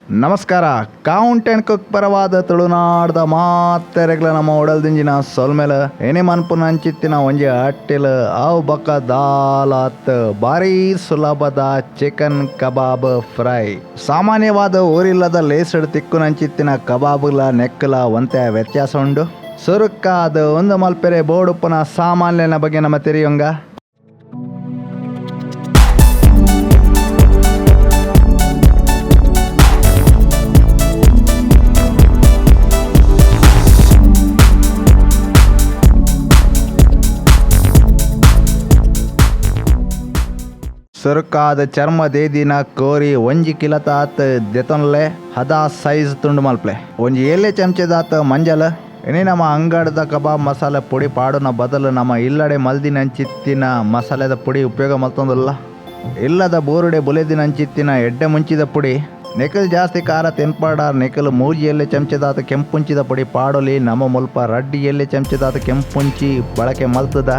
ನಮಸ್ಕಾರ. ಕೌಂಟ್ ಅಂಡ್ ಕುಕ್ ಪರವಾದ ತುಳುನಾಡ್ದ ಮಾತೆರೆಗ್ಲ ನಮ್ಮ ಉಡಲ್ದಿಂಜಿನ ಸೊಲ್ಮೆಲ. ಎನೆ ಮನ್ಪುನಂಚಿತ್ತಿನ ಒಂಜಿ ಅಟ್ಟಿಲ್ ಅವು ಬೊಕ್ಕ ದಾಲಾತ್ ಬಾರಿ ಸುಲಭದ ಚಿಕನ್ ಕಬಾಬ್ ಫ್ರೈ. ಸಾಮಾನ್ಯವಾದ ಊರಿಲ್ಲದ ಲೇಸ್ಡ್ ತಿಕ್ಕುನಂಚಿತ್ತಿನ ಕಬಾಬ್ಲ ನೆಕ್ಕಲ ಒಂತೆ ವ್ಯತ್ಯಾಸ ಉಂಡು. ಸುರುಕ್ಕಾದ್ ಒಂದು ಮಲ್ಪೆರೆ ಬೋಡುಪ್ಪುನ ಸಾಮಾನ್ಯನ ಬಗ್ಗೆ ನಮ್ಮ ತೆರಿಯೊಂಗ. ಸುರುಕಾದ ಚರ್ಮ ದೇದಿನ ಕೋರಿ ಒಂಜಿ ಕಿಲತಾತ್ ದೆತೊನ್ಲೆ ಹದಾ ಸೈಜ್ ತುಂಡು ಮಲ್ಪ್ಲೆ. ಒಂಜಿ ಏಲೆ ಚಮಚದಾತ್ ಮಂಜಲ್. ಇನಿ ನಮ್ಮ ಅಂಗಡದ ಕಬಾಬ್ ಮಸಾಲೆ ಪುಡಿ ಪಾಡುನ ಬದಲು ನಮ್ಮ ಇಲ್ಲಡೆ ಮಲ್ದಿನಂಚಿತ್ತಿನ ಮಸಾಲೆದ ಪುಡಿ ಉಪಯೋಗ ಮಲ್ತೊಂದುಲ್ಲ. ಇಲ್ಲದ ಬೋರುಡೆ ಬುಲೆದಿನಂಚಿತ್ತಿನ ಎಡ್ಡೆ ಮುಂಚಿದ ಪುಡಿ. ನೆಕಲ್ ಜಾಸ್ತಿ ಖಾರ ತಿನ್ಪಾಡ ನೆಕಲ್ ಮೂಜಿ ಎಲ್ಲೆ ಚಮಚದಾತ್ ಕೆಂಪುಂಚಿದ ಪುಡಿ ಪಾಡೊಲಿ. ನಮ್ಮ ಮುಲ್ಪ ರಡ್ಡಿ ಎಲ್ಲೆ ಚಮಚದಾತ್ ಕೆಂಪುಂಚಿ ಬಳಕೆ ಮಲ್ತದ.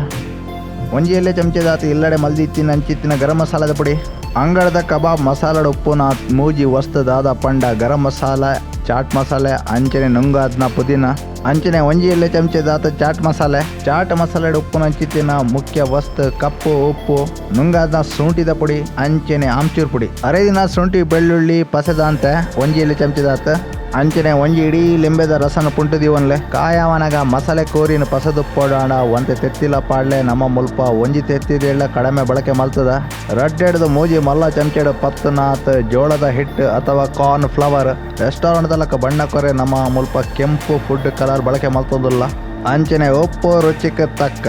ಒಂಜಿ ಎಲ್ಲೆ ಚಮಚದಾತ್ ಇಲ್ಲಡೆ ಮಲ್ದಿತ್ತಿನ ಅಂಚಿತ್ತಿನ ಗರಂ ಮಸಾಲದ ಪುಡಿ. ಅಂಗಡದ ಕಬಾಬ್ ಮಸಾಲದ ಉಪ್ಪುನ ಮೂಜಿ ವಸ್ತು ದಾದ ಪಂಡ ಗರಂ ಮಸಾಲ, ಚಾಟ್ ಮಸಾಲೆ, ಅಂಚನೆ ನುಂಗಾದ್ನ ಪುದೀನ, ಅಂಚನೆ ಒಂಜಿ ಎಲ್ಲೆ ಚಮಚದಾತ್ ಚಾಟ್ ಮಸಾಲೆ. ಚಾಟ್ ಮಸಾಲೆ ಉಪ್ಪುನ ಅಂಚಿತ್ತಿನ ಮುಖ್ಯ ವಸ್ತು ಕಪ್ಪು ಉಪ್ಪು, ನುಂಗಾದ್ನ ಶುಂಠಿದ ಪುಡಿ, ಅಂಚನೆ ಆಮ್ಚೂರ್ ಪುಡಿ. ಅರೆದಿನ ಶುಂಠಿ ಬೆಳ್ಳುಳ್ಳಿ ಪಸೆದಾಂತೆ ಒಂಜಿ ಎಲ್ಲೆ ಚಮಚದಾತ್, ಅಂಚನೆ ಒಂಜಿ ಇಡೀ ಲಿಂಬೆದ ರಸನ ಪುಂಟು ದೀವನ್ಲೆ. ಕಾಯವನಗ ಮಸಾಲೆ ಕೋರಿನ ಪಸದುಪ್ಪೊಡಾಂಡ ಒಂತೆ ತೆತ್ತಿಲ ಪಾಡ್ಲೆ. ನಮ್ಮ ಮುಲ್ಪ ಒಂಜಿ ತೆತ್ತಿದೆಳ್ಳ ಕಡಿಮೆ ಬಳಕೆ ಮಲ್ತದ. ರಡ್ಡೆಡ್ದು ಮೂಜಿ ಮಲ್ಲ ಚಮಚೆಡ್ ಪತ್ತುನಾತ್ ಜೋಳದ ಹಿಟ್ಟು ಅಥವಾ ಕಾರ್ನ್ ಫ್ಲವರ್. ರೆಸ್ಟೋರೆಂಟ್ ದಲಕ ಬಣ್ಣ ಕೊರೆ ನಮ್ಮ ಮುಲ್ಪ ಕೆಂಪು ಫುಡ್ ಕಲರ್ ಬಳಕೆ ಮಲ್ತೊಂದುಲ್ಲ. ಅಂಚನೆ ಉಪ್ಪು ರುಚಿಕ್ ತಕ್ಕ.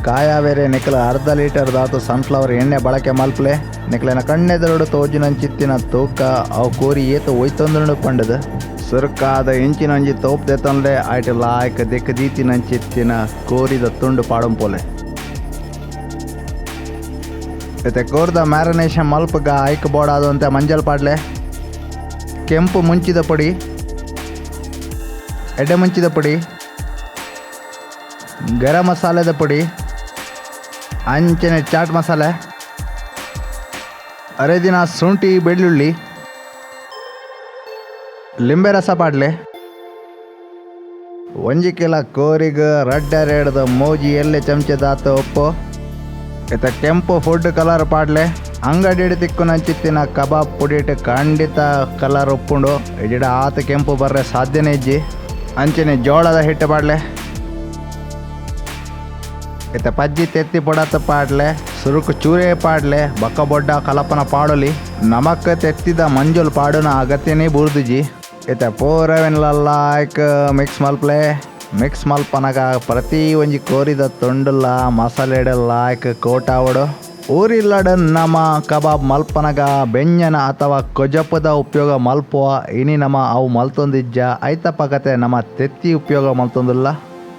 ಕಾಯವೇರೆ ನಿಕಲ ಅರ್ಧ ಲೀಟರ್ ದಾತು ಸನ್ಫ್ಲವರ್ ಎಣ್ಣೆ ಬಳಕೆ ಮಲ್ಪ್ಲೆ. ನಿಕಲೆನ ಕಣ್ಣೆದರಡು ತೋಜಿನಂಚಿತ್ತಿನ ತೂಕ ಅವು ಕೋರಿ ಏತು ಒಯ್ತೊಂದುಂಡು ಪಂಡದು. ಸುರುಕಾದ ಇಂಚಿನೊಂಜಿ ತೋಪ್ ದೆತೊನ್ಲೆ. ಐಟ್ ಲಾಯ್ಕ್ ದಿಕ್ಕ್ ದೀತಿನಂಚಿತ್ತಿನ ಕೋರಿದ ತುಂಡು ಪಾಡೊಂಪೋಲೆ. ಇತ್ತೆ ಕೋರ್ದ ಮ್ಯಾರಿನೇಷನ್ ಮಲ್ಪಗ ಐಕ್ ಬೋಡಾದಂತೆ ಮಂಜಲ್ ಪಾಡ್ಲೆ, ಕೆಂಪು ಮುಂಚಿದ ಪೊಡಿ, ಎಡ್ಡೆ ಮುಂಚಿದ ಪೊಡಿ, ಗರಂ ಮಸಾಲೆದ ಪೊಡಿ, ಅಂಚನೆ ಚಾಟ್ ಮಸಾಲೆ, ಅರೆದಿನ ಶುಂಠಿ ಬೆಳ್ಳುಳ್ಳಿ, ಲಿಂಬೆ ರಸ ಪಾಡ್ಲೆ. ಒಂಜಿ ಕಿಲ ಕೋರಿಗ್ ರಡ್ಡೆರಡ್ದು ಮೂಜಿ ಎಲ್ಲೆ ಚಮಚದಾತ್ ಉಪ್ಪು. ಇತ್ತೆ ಕೆಂಪು ಫುಡ್ ಕಲರ್ ಪಾಡ್ಲೆ. ಅಂಗಡಿಡ್ ತಿಕ್ಕುನಂಚಿತ್ತಿನ ಕಬಾಬ್ ಪುಡಿಟ್ ಖಂಡಿತ ಕಲರ್ ಉಪ್ಪುಂಡು. ಇಜಿಡ ಆತ್ ಕೆಂಪು ಬರ್ರೆ ಸಾಧ್ಯನೇ ಇಜ್ಜಿ. ಅಂಚನೆ ಜೋಳದ ಹಿಟ್ಟು ಪಾಡ್ಲೆ. ಇತ್ತೆ ಪಜ್ಜಿ ತೆತ್ತಿ ಪೊಡತ್ ಪಾಡ್ಲೆ. ಸುರುಕು ಚೂರೇ ಪಾಡ್ಲೆ. ಬೊಕ್ಕ ಬೊಡ್ಡ ಕಲಪನ ಪಾಡೊಲಿ. ನಮಕ್ ತೆತ್ತಿದ ಮಂಜುಲ್ ಪಾಡುನ ಅಗತ್ಯನೇ ಬೂರ್ದುಜಿ. ಇತ್ತೆ ಪೂರವೆನ್ಲಲ್ಲಾಯ್ಕ್ ಮಿಕ್ಸ್ ಮಲ್ಪ್ಲೆ. ಮಿಕ್ಸ್ ಮಲ್ಪನಗ ಪ್ರತಿ ಒಂಜಿ ಕೋರಿದ ತುಂಡುಲ ಮಸಾಲೆಡ್ ಲಾಯ್ಕ್ ಕೋಟಾವಡು. ಊರಿಲ್ಲಡ್ ನಮ ಕಬಾಬ್ ಮಲ್ಪನಗ ಬೆಂಜನ ಅಥವಾ ಕೊಜಪದ ಉಪಯೋಗ ಮಲ್ಪುವ. ಇನಿ ನಮ ಅವು ಮಲ್ತೊಂದಿಜ್ಜ. ಐತ ಪಗತೆ ನಮ ತೆತ್ತಿ ಉಪಯೋಗ ಮಲ್ತೊಂದುಲ್ಲ.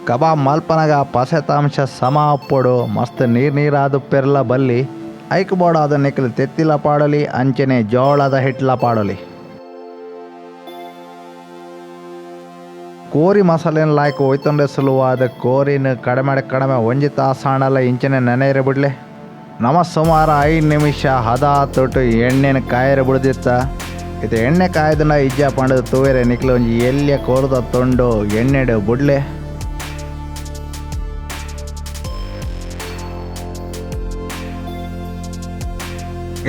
ಕಬಾಬ್ ಮಲ್ಪನಗ ಪಸೆತಾಂಶ ಸಮ ಉಪ್ಪೊಡು. ಮಸ್ತ್ ನೀರ್ ನೀರಾದುಪ್ಪೆರ್ಲ ಬಲ್ಲಿ. ಐಕ್ ಬೋಡಾದ ನಿಕಲ್ ತೆತ್ತಿಲ ಪಾಡೊಲಿ, ಅಂಚನೆ ಜೋಳದ ಹಿಟ್ಲ ಪಾಡೊಲಿ. ಕೋರಿ ಮಸಾಲೆನ್ ಲಾಯ್ಕ್ ಒಯ್ತೊಂಡೆ ಸುಲುವಾದ ಕೋರಿನ ಕಡಿಮೆ ಕಡಿಮೆ ಒಂಜಿ ತಾಸಾಂಡಲ ಇಂಚನೆ ನೆನೆಯರೆ ಬಿಡ್ಲೆ. ನಮ ಸುಮಾರು 5 ನಿಮಿಷ ಹದ ತೊಟ್ಟು ಎಣ್ಣೆನ ಕಾಯರೆ ಬಿಡ್ದಿತ್ತ. ಇತ್ತೆ ಎಣ್ಣೆ ಕಾಯ್ದನ ಇಜ್ಜ ಪಂಡದು ತೂವೆರೆ ನಿಕ್ಲು ಒಂಜಿ ಎಲ್ಯ ಕೋರ್ದ ತುಂಡು ಎಣ್ಣೆಡ್ ಬುಡ್ಲೆ.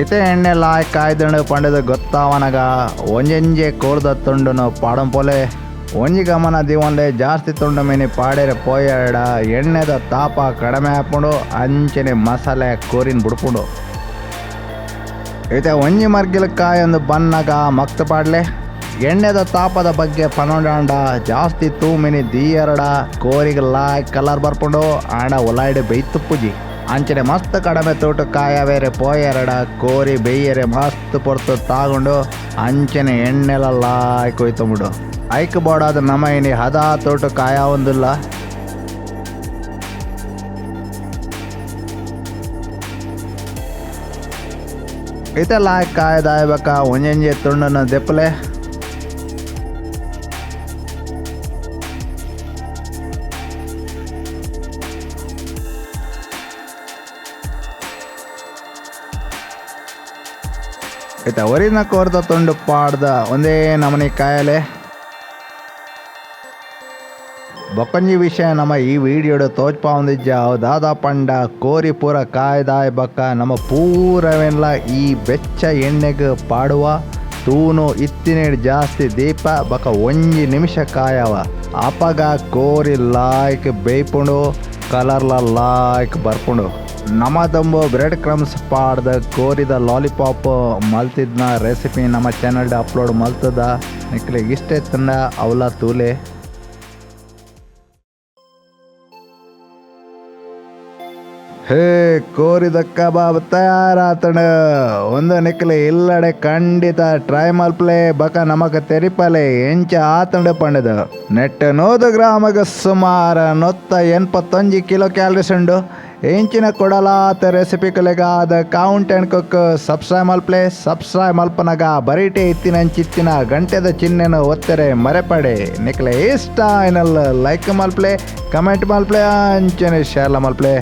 ಇತ್ತೆ ಎಣ್ಣೆ ಲಾಯ್ ಕಾಯ್ದಂಡು ಪಂಡದು ಗೊತ್ತಾವನಗ ಒಂಜೊಂಜೆ ಕೋರ್ದ ತುಂಡುನು ಪಾಡಂಪೋಲೆ. ಒಂಜಿ ಗಮನ ದೀವೊನ್ಲೆ ಜಾಸ್ತಿ ತುಂಡು ಮೀನಿ ಪಾಡೆರೆ ಪೋಯೆರಡ ಎಣ್ಣೆದ ತಾಪ ಕಡಿಮೆ ಆಪುಂಡು. ಅಂಚನೆ ಮಸಾಲೆ ಕೋರಿನ್ ಬುಡ್ಪುಂಡು. ಇತ್ತೆ ಒಂಜಿ ಮರ್ಗಿಲ್ ಕಾಯೊಂದು ಬನ್ನಗ ಮಕ್ತ್ ಪಾಡ್ಲೆ. ಎಣ್ಣೆದ ತಾಪದ ಬಗ್ಗೆ ಪನೊಂಡಾಂಡ ಜಾಸ್ತಿ ತೂಮಿನಿ ದೀಯರಡ ಕೋರಿಗ್ ಲಾಯ್ ಕಲರ್ ಬರ್ಪುಂಡು. ಆಂಡ ಒಲಾಯ್ಡ್ ಬೇಯ್ತುಪ್ಪುಜಿ. ಅಂಚನೆ ಮಸ್ತ್ ಕಡಿಮೆ ತೋಟ ಕಾಯವೇರೆ ಪೋಯೆರಡ ಕೋರಿ ಬೇಯರೆ ಮಸ್ತ್ ಪೊರ್ತು ತಾಗೊಂಡು ಅಂಚನೆ ಎಣ್ಣೆಲ ಲಾಯ್ ಕೊಯ್ತೊಂಬಿಡು. ಐಕ್ ಬೋಡಾದ ನಮ ಇನಿ ಹದಾ ತೋಟ ಕಾಯ ಒಂದುಲ್ಲ. ಇತ್ತೆ ಲಾಯ್ ಕಾಯದಾಯ್ಬೇಕ ಒಂಜೊಂಜೆ ತುಂಡನ್ನು ದೆಪ್ಪಲೆ. ಇತ್ತ ಒರಿನ ಕೋರ್ದ ತುಂಡು ಪಾಡ್ದ ಒಂದೇ ನಮನಿ ಕಾಯಲೆ. ಬೊಕೊಂಜಿ ವಿಷಯ ನಮ್ಮ ಈ ವಿಡಿಯೋಡು ತೋಜ್ಪಾವೊಂದಿಜ್ಜ ಅವು ದಾದ ಪಂಡ ಕೋರಿ ಪೂರ ಕಾಯ್ದಾಯ್ ಬೊಕ್ಕ ನಮ್ಮ ಪೂರವೆನ್ಲ ಈ ಬೆಚ್ಚ ಎಣ್ಣೆಗ್ ಪಾಡುವ ತೂನು ಇತ್ತಿನೇಡ್ ಜಾಸ್ತಿ ದೀಪ ಬೊಕ್ಕ ಒಂಜಿ ನಿಮಿಷ ಕಾಯವ. ಅಪಗ ಕೋರಿ ಲಾಯ್ಕ್ ಬೇಯ್ಪುಂಡು, ಕಲರ್ಲ ಲಾಯ್ಕ್ ಬರ್ಪುಂಡು. ನಮ ದುಂಬು ಬ್ರೆಡ್ ಕ್ರಮ್ಸ್ ಪಾಡ್ದ್ ಕೋರಿದ ಲಾಲಿಪಾಪ್ ಮಲ್ತಿದ್ನ ರೆಸಿಪಿ ನಮ್ಮ ಚಾನಲ್ಡ್ ಅಪ್ಲೋಡ್ ಮಲ್ತದ. ನಿಕ್ಲೆಗ್ ಇಷ್ಟ ಇತ್ತುಂಡ ಅವಲ ತೂಲೆ. ಹೇ ಕೋರಿದ ಕಬಾಬ್ ತಯಾರಾತಂಡ್. ಒಂದು ನಿಕ್ಲೆ ಇಲ್ಲಡೆ ಖಂಡಿತ ಟ್ರೈ ಮಲ್ಪಲೆ ಬಕ ನಮಕ್ ತೆರಿಪಲೆ ಎಂಚ ಆತಂಡ್ ಪಂಡದು. ನೆಟ್ 100 ಗ್ರಾಮಗ್ ಸುಮಾರು 181 ಕಿಲೋ ಕ್ಯಾಲರೀಸ್ ಉಂಡು. ಎಂಚಿನ ಕೊಡಲಾತ ರೆಸಿಪಿ ಕಲೆಗಾದ ಕೌಂಟ್ ಅಂಡ್ ಕುಕ್ ಸಬ್ಸ್ಕ್ರೈಬ್ ಮಲ್ಪಲೆ. ಸಬ್ಸ್ಕ್ರೈಬ್ ಮಲ್ಪನಗ ಬರಿಟೆ ಇತ್ತಿನಂಚಿತ್ತಿನ ಗಂಟೆದ ಚಿಹ್ನೆನು ಒತ್ತರೆ ಮರೆಪಡೆ. ನಿಕ್ಲೆ ಇಷ್ಟ ಐನಲ್ ಲೈಕ್ ಮಲ್ಪಲೆ, ಕಮೆಂಟ್ ಮಲ್ಪಲೆ, ಅಂಚನೆ ಶೇರ್ಲ ಮಲ್ಪಲೆ.